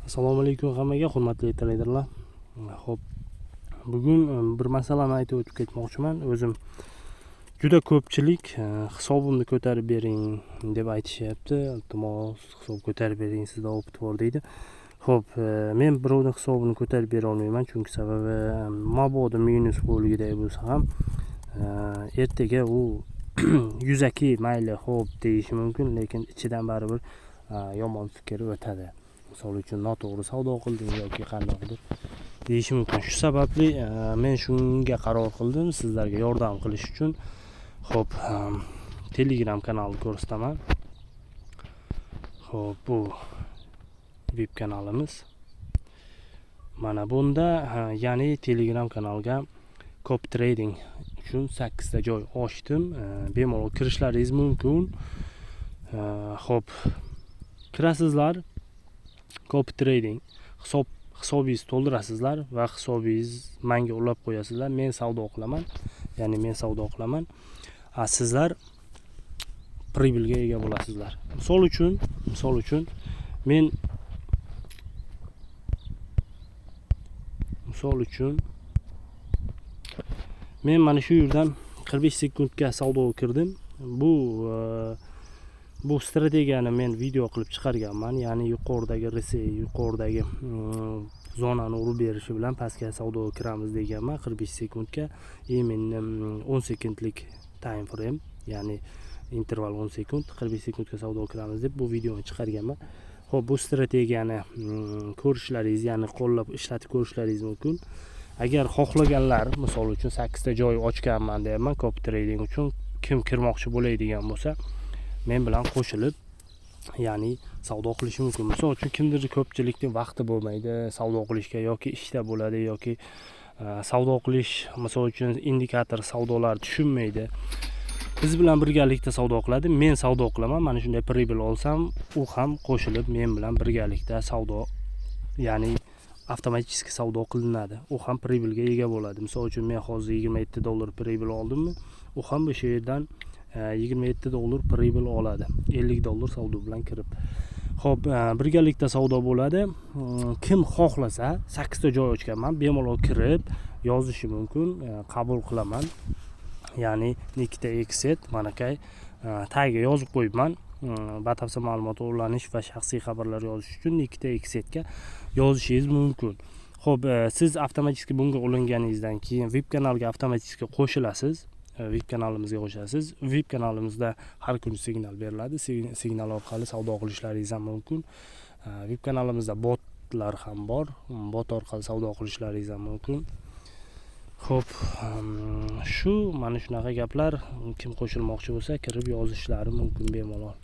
Assalomu alaykum hammaga, hurmatli treyderlar. Xo'p, bugun bir masalani aytib o'tib ketmoqchiman. O'zim juda ko'pchilik hisobimni ko'tarib bering deb aytishyapti. Iltimos, hisob ko'tarib bering, sizda опыт bor deydi. Xo'p, men birovning hisobini ko'tarib bera olmayman, chunki sababi mabodo minus bo'lgiday bo'lsa ham ertaga u yuzaki mayli, xo'p deyishi mumkin, lekin ichidan baribir yomon fikr o'tadi. Misol uchun, noto'g'ri savdo qilding yoki qandaydir deyishi mumkin. Shu sababli men shunga qaror qildim, sizlarga yordam qilish uchun. Xo'p, Telegram kanalni ko'rsataman. Xo'p, bu VIP kanalimiz. Mana bunda, ya'ni Telegram kanalga copy trading uchun 8 ta joy ochdim. Bemalol kirishlaringiz mumkin. Xo'p, kirasizlar, copy trading hisobingizni to'ldirasizlar va hisobingiz menga ulab qo'yasizlar. Men savdo qilaman. Ya'ni men savdo qilaman. A sizlar прибыль ga ega bo'lasizlar. Misol uchun men misol uchun men mana shu yerdan 45 sekundga savdoga kirdim. Bu strategiyani men video qilib chiqarganman. Ya'ni yuqoridagi RSI, yuqoridagi zonani urib berishi bilan pastga savdoga kiramiz deganman 45 sekundga. Именно 10 sekundlik time frame, ya'ni interval 10 sekund, 45 sekundga savdoga kiramiz deb bu videoni chiqarganman. Xo'p, bu strategiyani ko'rishlaringiz, ya'ni qo'llab ishlatib ko'rishlaringiz mumkin. Agar xohlaganlar, misol uchun 8 ta joy ochganman deyapman copy trading uchun, kim kirmoqchi bo'ladigan bo'lsa, men bilan qo'shilib, ya'ni savdo qilishi mumkin. Misol uchun, kimdir, ko'pchilikning vaqti bo'lmaydi savdo qilishga yoki ishda bo'ladi yoki savdo qilish, misol uchun, indikator savdolar tushunmaydi. Biz bilan birgalikda savdo qiladi. Men savdo qilaman. Mana shunday прибыль olsam, u ham qo'shilib men bilan birgalikda savdo, ya'ni avtomatik savdo qilinadi. U ham прибыль ga ega bo'ladi. Misol uchun, men hozir 27 dollar прибыль oldimmi, u ham o'sha yerdan 27 dollar прибыль oladi. 50 dollar savdo bilan kirib. Xo'p, birgalikda savdo bo'ladi. Kim xohlasa, 8 ta joy ochganman, bemalol kirib yozishi mumkin, qabul qilaman. Ya'ni Nikita Exet manakay tagiga yozib qo'yibman. Batafsil ma'lumot ulanish va shaxsiy xabarlar yozish uchun Nikita Exetga yozishingiz mumkin. Xo'p, siz avtomatik bunga ulanganingizdan keyin VIP kanalga avtomatik qo'shilasiz. VIP kanalimizga qo'shilasiz. VIP kanalimizda har kuni signal beriladi. Signal orqali savdo qilishlaringiz ham mumkin. VIP kanalimizda botlar ham bor. Bot orqali savdo qilishlaringiz ham mumkin. Xo'p, shu mana shunaqa gaplar. Kim qo'shilmoqchi bo'lsa, kirib yozishlari mumkin bemalol.